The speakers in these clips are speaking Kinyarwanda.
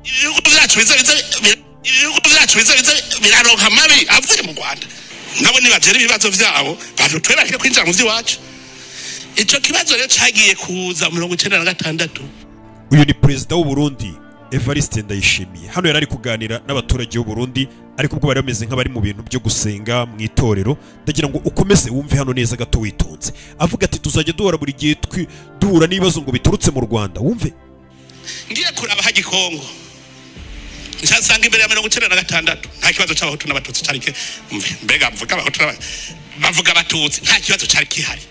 Ibihugu byacu ibihugu byacu biza biraronka amabi avuye mu Rwanda, nabo nibagera ibibazo byabo bantu twereke kwinjira mu by'iwacu. Icyo kibazo rero cyagiye kuza 96. Uyu ni perezida w'u Burundi Evariste Ndayishimiye. Hano yari ari kuganira n'abaturage b'u Burundi, ariko ubwo bari bameze nk'abari mu bintu byo gusenga mu itorero. Ndagira ngo ukomeze wumve hano neza gato witonze. Avuga ati tuzajya duhora buri gihe duhura n'ibibazo ngo biturutse mu Rwanda. Wumve. Ngiye kuraba haji Kongo, nsanga imbere ya 96 nta kibazo c'abahutu n'abatutsi cari mbega mvuga abahutu bavuga abatutsi, nta kibazo cari kihari.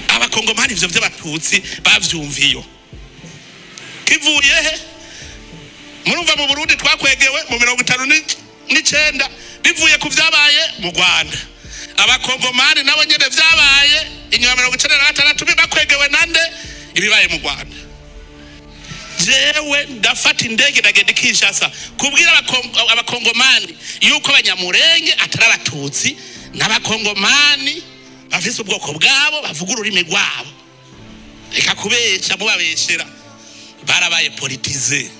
Abakongomani ivyo vy'abatutsi bavyumviyo kivuye he? Murumva mu Burundi twakwegewe mu 59 bivuye ku vyabaye mu Rwanda. Abakongomani nabo nyene vyabaye inyuma 96 bibakwegewe nande ibibaye mu Rwanda. Jewe ndafata indege ndagenda Kinshasa kubwira abakongomani yuko abanyamurenge atari abatutsi, n'abakongomani bafise ubwoko bwabo bavuga ururimi rwabo. Reka kubesha mubabeshera, barabaye politize,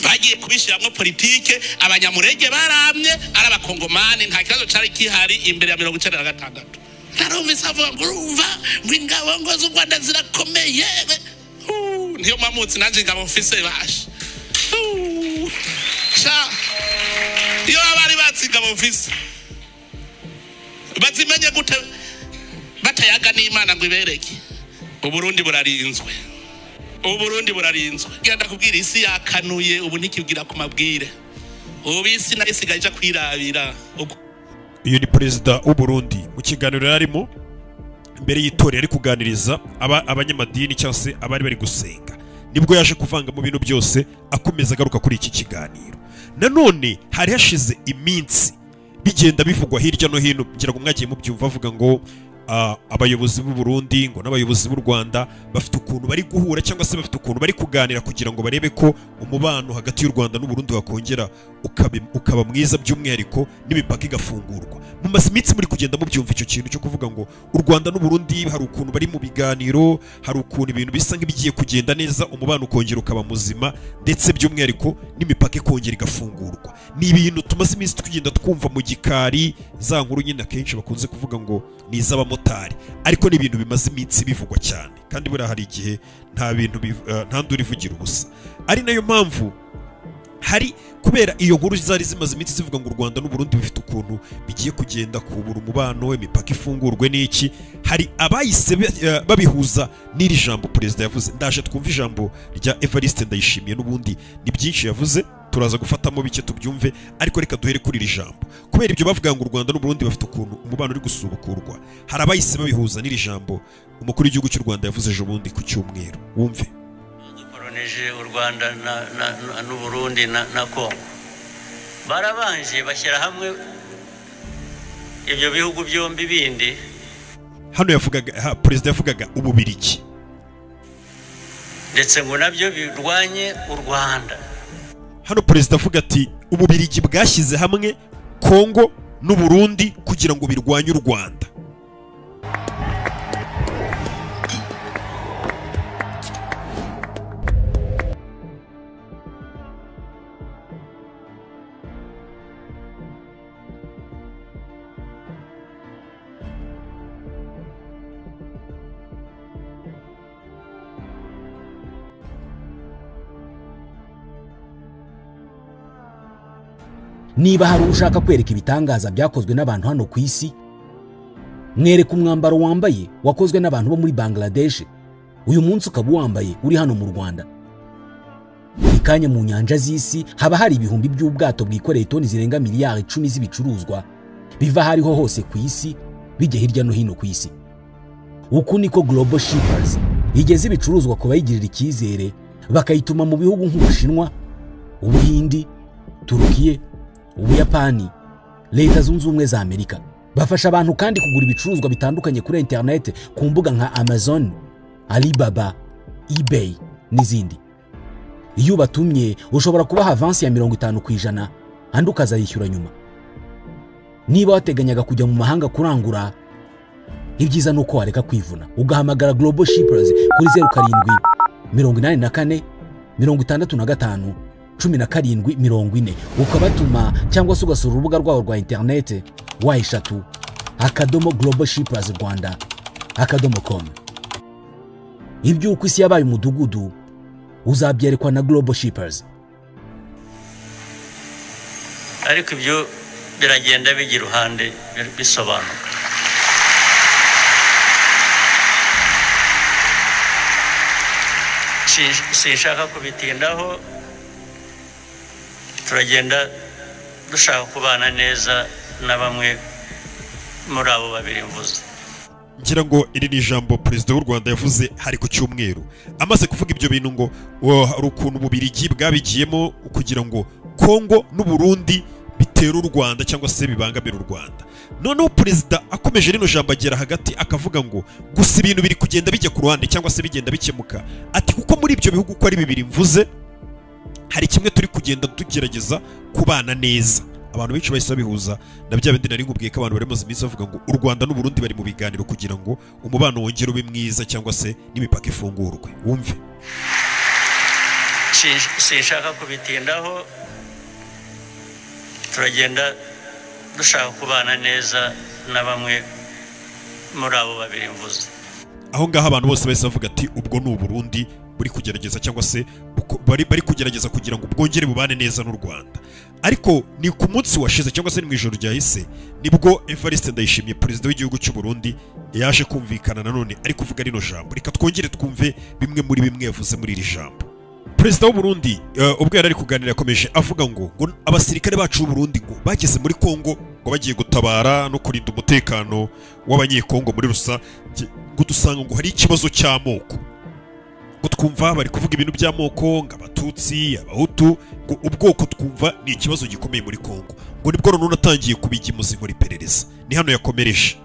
bagiye kubishiramwo politike. Abanyamurenge baramye ari abakongomani, nta kibazo cari kihari imbere ya 96. Narumvise avuga ngo urumva ngo ingabo ngo z'u Rwanda zirakomeye. Niyo mamutsi nanje ingabo mfise basha. Sha iyo abari batsi ingabo mfise bazimenye gute batayaga n'Imana ngo ibereke. Uburundi burarinzwe, Uburundi burarinzwe. Genda kubwira isi yakanuye ubu ntikibwira ku mabwire, ubu isi nayo isigaye ija kwirabira. Uyu ni perezida w'u Burundi mu kiganiro yarimo mbere y'itorero ari kuganiriza abanyamadini cyangwa se abari bari gusenga, nibwo yaje kuvanga mu bintu byose akomeza agaruka kuri iki kiganiro. Nanone hari hashize iminsi bigenda bivugwa hirya no hino, ngira ngo mwagiye mubyumva avuga ngo abayobozi b'u Burundi ngo n'abayobozi b'u Rwanda bafite ukuntu bari guhura cyangwa se bafite ukuntu bari kuganira kugira ngo barebe ko umubano hagati y'u Rwanda n'u Burundi wakongera ukaba mwiza, by'umwihariko n'imipaka igafungurwa. Mu mazimitsi muri kugenda mubyumva icyo kintu cyo kuvuga ngo u Rwanda n'u Burundi hari ukuntu bari mu biganiro, hari ukuntu ibintu bisa nk'ibigiye kugenda neza, umubano ukongera ukaba muzima, ndetse by'umwihariko n'imipaka ikongera igafungurwa. Ni ibintu tumaze iminsi tugenda twumva mu gikari, za nkuru nyine akenshi bakunze kuvuga ngo ni iz'abamotari, ariko ni ibintu bimaze iminsi bivugwa cyane, kandi buriya hari igihe nta bintu nta nduru ivugira ubusa. Ari nayo mpamvu hari kubera iyo nkuru zari zimaze iminsi zivuga ngo u Rwanda n'u Burundi bifite ukuntu bigiye kugenda kubura umubano, imipaka ifungurwe n'iki, hari abayise babihuza n'iri jambo perezida yavuze. Ndaje twumva ijambo rya Evariste Ndayishimiye, n'ubundi ni byinshi yavuze, turaza gufatamo bike tubyumve, ariko reka duhere kuri iri jambo. Kubera ibyo bavuga ngo u Rwanda n'u Burundi bafite ukuntu umubano uri gusubukurwa, hari abayise babihuza n'iri jambo umukuru w'igihugu cy'u Rwanda yavuze ejo bundi ku cyumweru. Wumve. Dukoronije u Rwanda n'u Burundi na Kongo, barabanje bashyira hamwe ibyo bihugu byombi bindi. Hano yavugaga perezida yavugaga Ububirigi, ndetse ngo nabyo birwanye u Rwanda. Hano perezida avuga ati Ububirigi bwashyize hamwe Kongo n'u Burundi kugira ngo birwanye u Rwanda. Niba hari ushaka kwereka ibitangaza byakozwe n'abantu hano ku isi, mwereka umwambaro wambaye wakozwe n'abantu bo muri Bangladesh, uyu munsi ukaba wambaye uri hano mu Rwanda. Ikanya mu nyanja z'isi haba hari ibihumbi by'ubwato bwikoreye toni zirenga miliyari 10 z'ibicuruzwa biva hariho hose ku isi bijya hirya no hino ku isi. Uku niko Global Shippers igeze ibicuruzwa ku bayigirira icyizere bakayituma mu bihugu nk'Ubushinwa, Ubuhindi, Turukiye, Ubuyapani, Leta Zunze Ubumwe za Amerika. Bafasha abantu kandi kugura ibicuruzwa bitandukanye kuri internet ku mbuga nka Amazon, Alibaba, eBay n'izindi. Iyo ubatumye ushobora kubaha avance ya 50% andi ukazayishyura nyuma. Niba wateganyaga kujya mu mahanga kurangura, ibyiza nuko wareka kwivuna ugahamagara Global Shippers kuri 07 84 65 17 40, ukabatuma cyangwa se ugasura urubuga rwabo rwa internet w3.globalshippersrwanda.com. Iby'uko isi yabaye umudugudu uzabyerekwa na Global Shippers. Ariko ibyo biragenda bijya iruhande bisobanuka. Sinshaka kubitindaho, turagenda dushaka kubana neza na bamwe muri abo babiri mvuze. Ngira ngo iri ni ijambo perezida w'u Rwanda yavuze hari ku cyumweru. Amaze kuvuga ibyo bintu ngo hari ukuntu Ububirigi bwabigiyemo kugira ngo Kongo n'u Burundi bitera u Rwanda cyangwa se bibangamira u Rwanda. Noneho perezida akomeje rino jambo agera hagati akavuga ngo gusa ibintu biri kugenda bijya ku ruhande cyangwa se bigenda bikemuka. Ati kuko muri ibyo bihugu uko ari bibiri mvuze hari kimwe turi kugenda tugerageza kubana neza. Abantu benshi bahise babihuza na bya bindi nari nkubwiye ko abantu bari maze iminsi bavuga ngo u Rwanda n'u Burundi bari mu biganiro kugira ngo umubano wongere ube mwiza cyangwa se n'imipaka ifungurwe. Wumve. Sinshaka kubitindaho, turagenda dushaka kubana neza na bamwe muri abo babiri mvuze. Aho ngaho abantu bose bahise bavuga ati ubwo ni Burundi buri kugerageza cyangwa se bari kugerageza kugira ngo bwongere bubane neza n'u Rwanda. Ariko ni ku munsi washize cyangwa se ni mu ijoro ryahise nibwo Evariste Ndayishimiye perezida w'igihugu cy'u Burundi yaje kumvikana nanone ari kuvuga rino jambo. Reka twongere twumve bimwe muri bimwe yavuze muri iri jambo. Perezida w'u Burundi ubwo yari ari kuganira yakomeje avuga ngo abasirikare bacu b'u Burundi ngo bageze muri Kongo ngo bagiye gutabara no kurinda umutekano w'abanyekongo muri rusange, ngo dusanga ngo hari ikibazo cy'amoko, ngo twumva bari kuvuga ibintu by'amoko ngo abatutsi abahutu, ngo ubwoko twumva ni ikibazo gikomeye muri Kongo. Ngo nibwo none atangiye kubigimuza inkora iperereza. Ni hano yakomereje.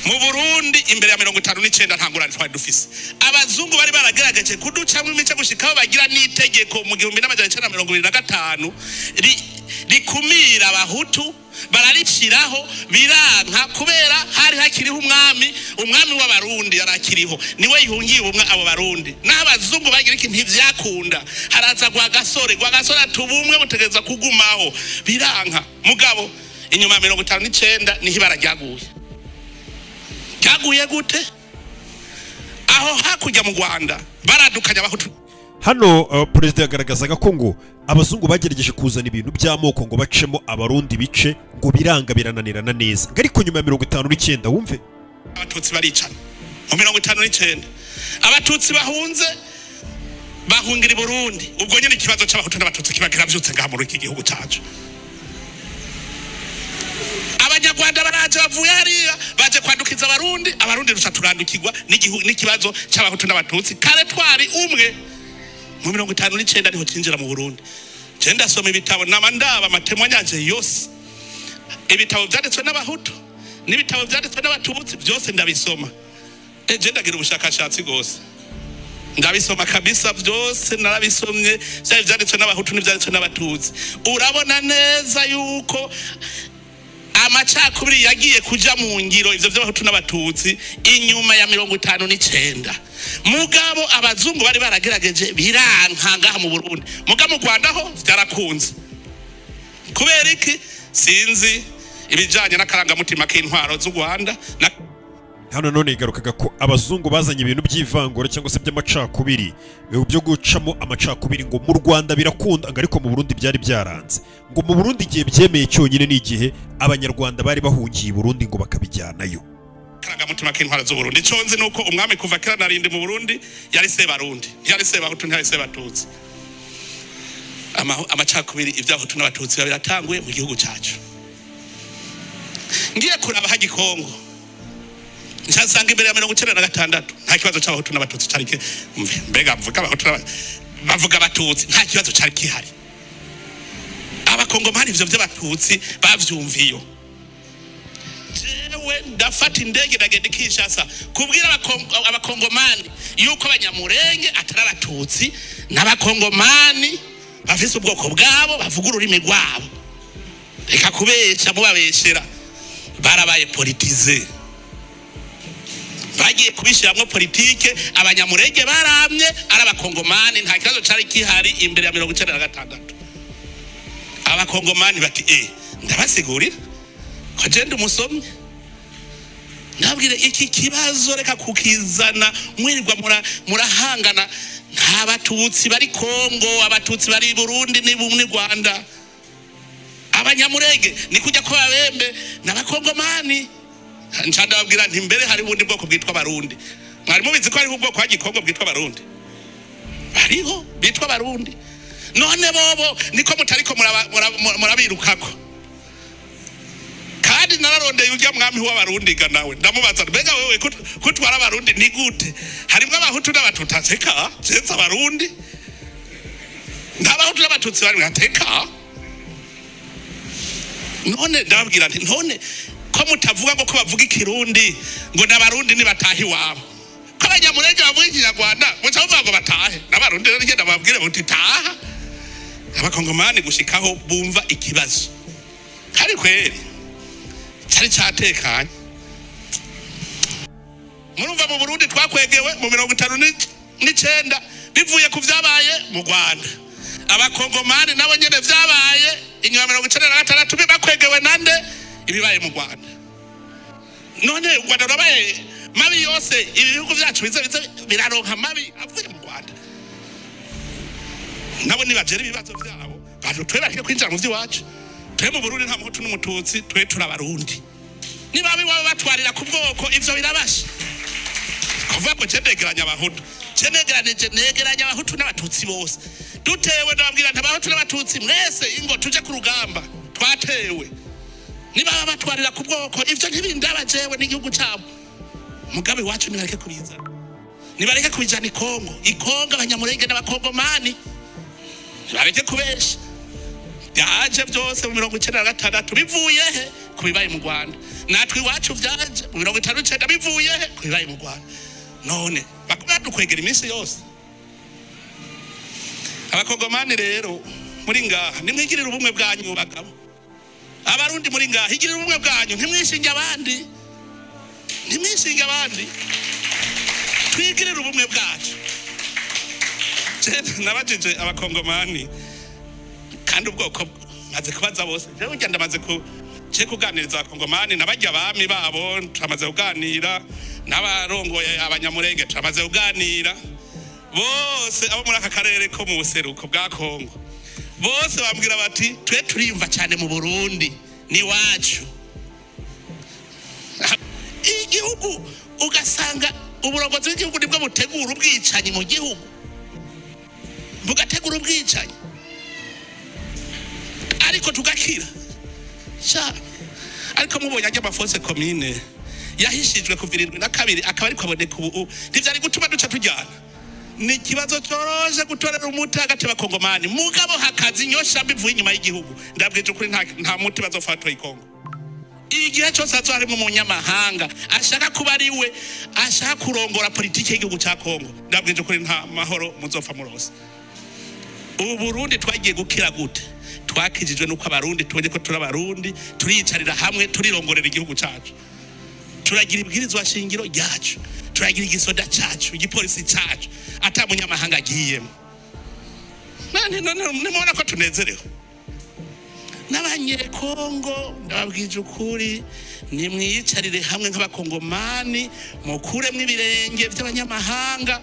Mu Burundi imbere ya 59 nta ngurane twari dufise. Abazungu bari baragaragaje kuducamwe imice gushikaho bagira n'itegeko mu 1925 rikumira abahutu, barariciraho biranka kubera hari hakiriho umwami w'abarundi yarakiriho, niwe yihungiye ubumwe abo barundi. N'abazungu bagira iki ntivyakunda, haraza gwa gasore atubumwe butegereza kugumaho, biranka. Mugabo inyuma ya 59 niho ibara ryaguye. Ryaguye gute? Aho hakurya mu Rwanda baradukanya abahutu. Hano perezida yagaragazaga ko ngo abazungu bagerageje kuzana ibintu by'amoko ngo bacemo abarundi bice ngo biranga birananirana neza. Ariko nyuma ya 59 wumve abatutsi baricana. Mu 59 abatutsi bahunze bahungira i Burundi. Ubwo nyine ikibazo c'abahutu n'abatutsi kiba kiravyutse ngaha muri iki gihugu cacu. Abanyarwanda baraje bavuye hariya baje kwandukiza abarundi, abarundi ruca turandukirwa n'ikibazo c'abahutu n'abatutsi. Kare twari umwe. Mu 59 ariho cinjira mu Burundi. Je ndasoma ibitabo nama ndaba amatemwanyaje yose. Ibitabo vyanditswe n'abahutu n'ibitabo vyanditswe n'abatutsi byose ndabisoma. Je ndagira ubushakashatsi gose. Ndabisoma kabisa byose narabisomye, byari vyanditswe n'abahutu n'ivyanditswe n'abatutsi. Urabona neza yuko amacakubiri yagiye kuja mu ngiro ivyo vy'abahutu n'abatutsi inyuma ya 59. Mugabo abazungu bari baragerageje biranka ngaha mu Burundi. Mugabo mu Rwanda ho vyarakunze. Kubera iki? Sinzi ibijanye n'akarangamutima k'intwaro z'u Rwanda. Hano none igarukaga ko abazungu bazanye ibintu by'ivangura cyangwa se by'amacakubiri byo gucamo amacakubiri ngo mu Rwanda birakunda, ariko mu Burundi byari byaranze. Ngo mu Burundi igihe byemeye cyonyine ni igihe abanyarwanda bari bahungiye i Burundi ngo bakabijyanayo. Karangamutima k'intwaro z'u Burundi. Ico nzi nuko umwami kuva kera narindi mu Burundi yari se barundi, yari se bahutu, ntiyari se batutsi. Amacakubiri ivy'abahutu n'abatutsi biratanguye mu gihugu cacu. Ngiye kuraba hagikongo nsanga imbere ya 96 nta kibazo c'abahutu n'abatutsi cari mbega mvuga abahutu bavuga abatutsi nta kibazo cari kihari. Abakongomani ivyo vy'abatutsi bavyumviyo. Jewe ndafata indege ndagenda Kinshasa kubwira abakongomani yuko abanyamurenge atari abatutsi n'abakongomani bafise ubwoko bwabo bavuga ururimi rwabo. Reka kubesha mubabeshera, barabaye politize. Bagiye kubishyiramo politike. Abanyamurenge baramye ari Abakongomani, nta kibazo cari kihari imbere ya 96. Abakongomani bati ndabasigurira ko je ndi umusomyi, ndabwire iki kibazo reka kukizana mwirirwa murahangana. Nta Batutsi bari Kongo, Abatutsi bari Burundi ni bumwe Rwanda. Abanyamurenge ni kujya ko babembe n'Abakongomani. Nca ndababwira nti mbere hari ubundi bwoko bwitwa Abarundi. Mwari mubizi ko hariho ubwoko bw'Igikongo bwitwa Abarundi? Bariho bitwa Abarundi. None bobo niko mutariko murabirukako. Kandi nararondeye urya mwami w'Abarundi ga nawe ndamubaza, mbega wewe kutwara Abarundi ni gute? Harimwo Abahutu n'Abatutsi. Ateka jenze Abarundi, nta Bahutu n'Abatutsi bari. Ateka none ndababwira nti none ko mutavuga ngo ko bavuga Ikirundi ngo n'Abarundi nibatahe iwabo, ko Abanyamurenge bavuga Ikinyarwanda muca muvuga ngo batahe n'Abarundi? Rero ngenda babwire buti taha. Abakongomani gushikaho bumva ikibazo kari kweri cyari cyatekanye. Murumva mu Burundi twakwegewe mu 59 bivuye ku vyabaye mu Rwanda. Abakongomani nabo nyene vyabaye inyuma 96 bibakwegewe nande? Ibibaye mu Rwanda. None u Rwanda rurabaye mabi yose, ibi bihugu vyacu bize biraronka mabi avuye mu Rwanda. Nabo nibagera ibibazo vyabo bantu, twe bareke kwinjira mu vy'iwacu. Twe mu Burundi nta Muhutu n'Umututsi, twe turabarundi. Niba iwabo batwarira ku bwoko, ivyo birabasha kuvuga ngo je negeranya Abahutu, je negeranije negeranya Abahutu n'Abatutsi bose dutewe. Ndababwira nti Abahutu n'Abatutsi mwese ingo tuje ku rugamba, twatewe. Niba batwarira ku bwoko, ivyo ntibindaba jewe n'igihugu cabo. Mugabe iwacu nibareke kubizana, nibareke kubijana Ikongo. Ikongo Abanyamurenge n'Abakongomani, nibareke kubesha. Byaje byose mu 96 bivuye he? Ku bibaye mu Rwanda. Natwe iwacu vyaje mu 59 bivuye he? Ku bibaye mu Rwanda. None bakaba dukwegera iminsi yose. Abakongomani rero muri ngaha, nimwigirire ubumwe bwanyu. Bagabo, Abarundi muri ngaha, igirire ubumwe bwanyu, ntimwishinge abandi, ntimwishinge abandi, twigirire ubumwe bwacu. Je nabajije Abakongomani, kandi ubwoko maze kubaza bose, jewe ugenda maze ku ce kuganiriza Abakongomani n'abajya abami babo, turamaze kuganira n'abarongoye Abanyamurenge, turamaze kuganira bose abo muri aka karere ko mu buseruko bwa Kongo. Bose bambwira bati twe turiyumva cyane mu Burundi, ni wacu igihugu. Ugasanga uburongozi bw'igihugu nibwo butegura ubwicanyi mu gihugu, bugategura ubwicanyi ariko tugakira sha. Ariko mubonye ajya ama fosses communes yahishijwe kuva 72 akaba ariko aboneka ubu, ntivyari gutuma duca tujyana. Ni ikibazo cyoroshe gutorera umuti hagati y'Abakongomani, mugabo hakaza inyosha bivuye inyuma y'igihugu. Ndabwije ukuri, nta muti bazofatwa Ikongo. Igihe cyose hazoba harimo umunyamahanga ashaka kuba ari we ashaka kurongora politiki y'igihugu cya Kongo, ndabwije ukuri, nta mahoro muzopfa murose. Ubu Burundi twagiye gukira gute? Twakijijwe nuko Abarundi tubonye ko turi Abarundi, turiyicarira hamwe, turirongorera igihugu cyacu, turagira ibwirizwa shingiro ryacu, turagira igisoda cyacu, igipolisi cyacu, ata munyamahanga agiyemo. None nimubona ko tunezerewe n'Abanyekongo? Ndababwije ukuri, nimwiyicarire hamwe nk'Abakongomani, mukuremwo ibirenge by'abanyamahanga,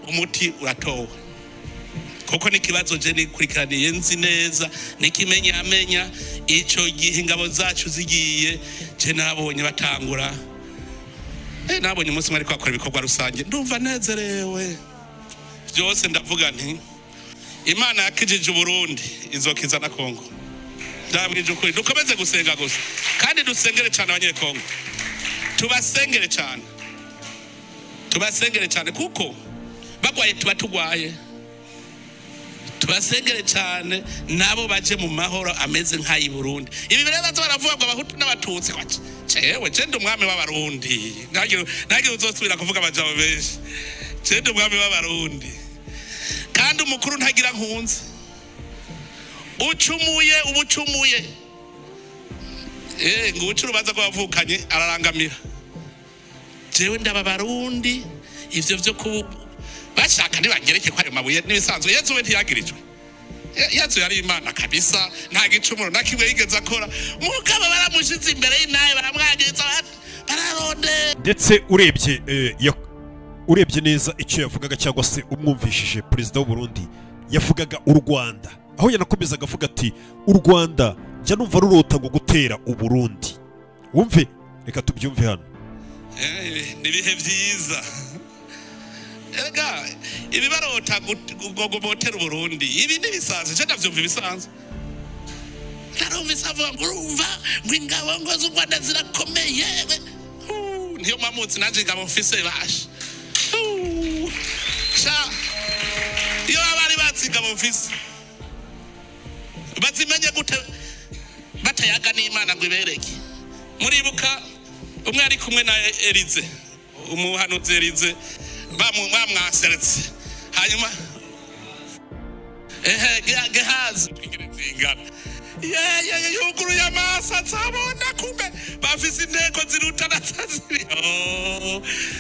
umuti uratowe. Kuko n'ikibazo je nikurikiraniye nzi neza n'ikimenyamenya, ico gihe ingabo zacu zigiye, je nabonye batangura, nabonye umunsi umwe ariko bakora ibikorwa rusange, ndumva nezerewe byose. Ndavuga nti Imana yakijije Uburundi izokiza na Kongo. Ndabwije ukuri, dukomeze gusenga gusa, kandi dusengere cyane Abanyekongo, tubasengere cyane, tubasengere cyane, kuko bagwaye tuba tugwaye. Tubasengere cyane nabo baje mu mahoro ameze nk'ayi Burundi. Ibi rero baza baravuga ngo Abahutu n'Abatutsi, cewe je ndi umwami w'Abarundi, ntagire uzosubira kuvuga amajambo menshi. Je ndi umwami w'Abarundi, kandi umukuru ntagira nkunzi. Ucumuye uba ucumuye, ngo uce urubanza rw'abavukanye ararangamira. Jewe ndaba Barundi ivyo vyo ku bashaka ntibangereke ko ayo mabuye n'ibisanzwe. Yezu we ntiyagirijwe. Yezu yari Imana kabisa, nta gicumuro na kimwe yigeze akora, mugabo baramushize imbere y'inaye baramwagiriza bararonde. Ndetse urebye urebye neza icyo yavugaga cyangwa se umwumvishije perezida w'u Burundi yavugaga u Rwanda, aho yanakomezaga avuga ati u Rwanda njya numva rurota ngo gutera u Burundi. Wumve, reka tubyumve hano. Ni ibihe byiza erega ibi barota ngo botera Burundi, ibi ni bisanzwe, je ndavyumva ibisanzwe. Narumvise avuga ngo urumva ngo ingabo ngo z'u Rwanda zirakomeye. Niyo mamutsi nanje ingabo mfise basha. Sha iyo abari bazi ingabo mfise bazimenye gute batayaga n'Imana ngo ibereke. Muribuka umwe ari kumwe na Elize, umuhanuzi Elize, bamwaseretse hanyuma Gehazi yuguruye amaso atsabona kumbe bafise inteko ziruta na ziri.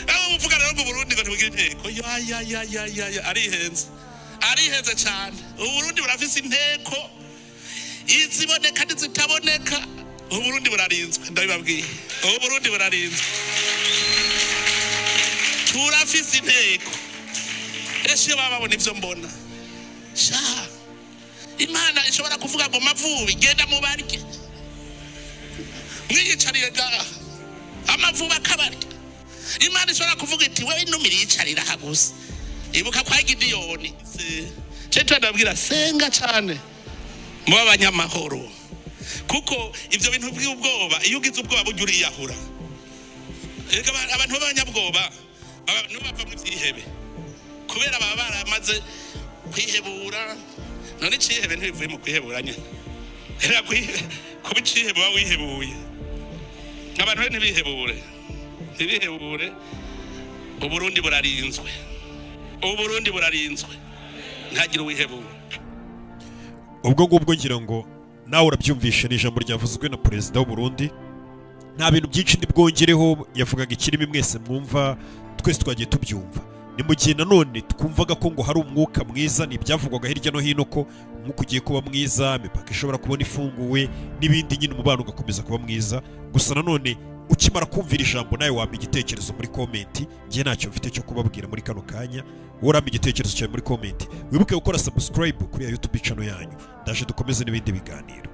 Abo uvuga rero ngo Burundi ngo ntibugira inteko, ya arihenze, arihenze cyane. Uburundi burafise inteko iziboneka n'izitaboneka. Uburundi burarinzwe, ndabibabwiye, Uburundi burarinzwe, turafise inteko. Eshe iyo bababona ivyo mbona sha, Imana ishobora kuvuga ngo mavubi genda mubarye, mwiyicariye gaha amavubi akabarya. Imana ishobora kuvuga iti wewe intumira yicarira aha gusa. Ibuka kwa Gidiyoni, cyo ndabwira senga cyane muba abanyamahoro, kuko ivyo bintu by'ubwoba iyo ugize ubwoba burya uriyahura. Erega abantu b'abanyabwoba nibo bava mu vyihebe, kubera baba baramaze kwihebura. None icihebe ntibivuye mu kwihebura nyene, era kuba icihebe uba wihebuye. Abantu ntibihebure, ntibihebure. Uburundi burarinzwe, Uburundi burarinzwe, ntagire uwihebura. Ubwo ngubwo ngira ngo nawe urabyumvishe, ni ijambo ryavuzwe na perezida w'u Burundi. Nta bintu byinshi ndibwongereho, yavugaga ikirimi mwese mwumva, twese twagiye tubyumva. Ni mu gihe nanone twumvaga ko ngo hari umwuka mwiza, ni ibyavugwaga hirya no hino ko umwuka ugiye kuba mwiza, imipaka ishobora kubona ifunguwe n'ibindi, nyine umubano ugakomeza kuba mwiza. Gusa nanone ukimara kumvira ijambo nawe wampa igitekerezo muri comment. Njye ntacyo mfite cyo kubabwira muri kano kanya, wowe urampa igitekerezo cyawe muri comment. Wibuke gukora subscribe kuri ya YouTube channel yanyu. Ndaje dukomeze n'ibindi biganiro.